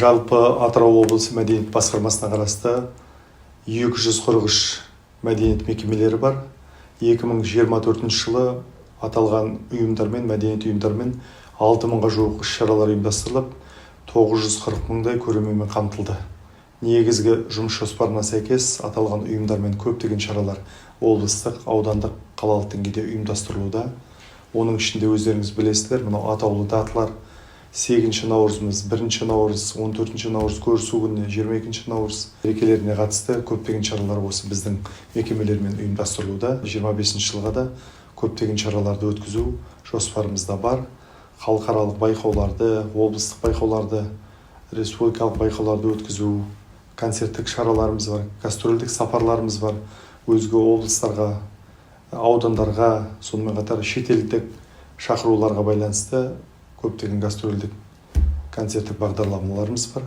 Жалпы, Атырау облысы мәдениет басқармасына қарасты 243 мәдениет мекемелері бар. 2024 жылы аталған ұйымдармен, мәдениет ұйымдарымен 6000-ға жуық іс шаралар ұйымдастырылып, 940 мыңдай көрерменмен қамтылды. Негізгі жұмыс жоспарына сәйкес, аталған ұйымдармен көптеген шаралар облыстық, аудандық, қалалық деңгейде ұйымдастырылуда. Оның ішінде, өздеріңіз білесіздер, мынау атаулы даталар: 8 наурызымыз, 1 наурыз, 14 наурыз, Көрісу күніне, 22 наурыз мерекелеріне қатысты көптеген шаралар осы біздің мекемелермен ұйымдастырылуда. 25-жылға да көптеген шараларды өткізу жоспарымызда бар. Халықаралық байқауларды, облыстық байқауларды, республикалық байқауларды өткізу, концерттік шараларымыз бар, гастрольдік сапарларымыз бар өзге облыстарға, аудандарға. Сонымен қатар шетелдік шақыруларға байланысты көптеген гастрольдік, концерттік бағдарламаларымыз бар.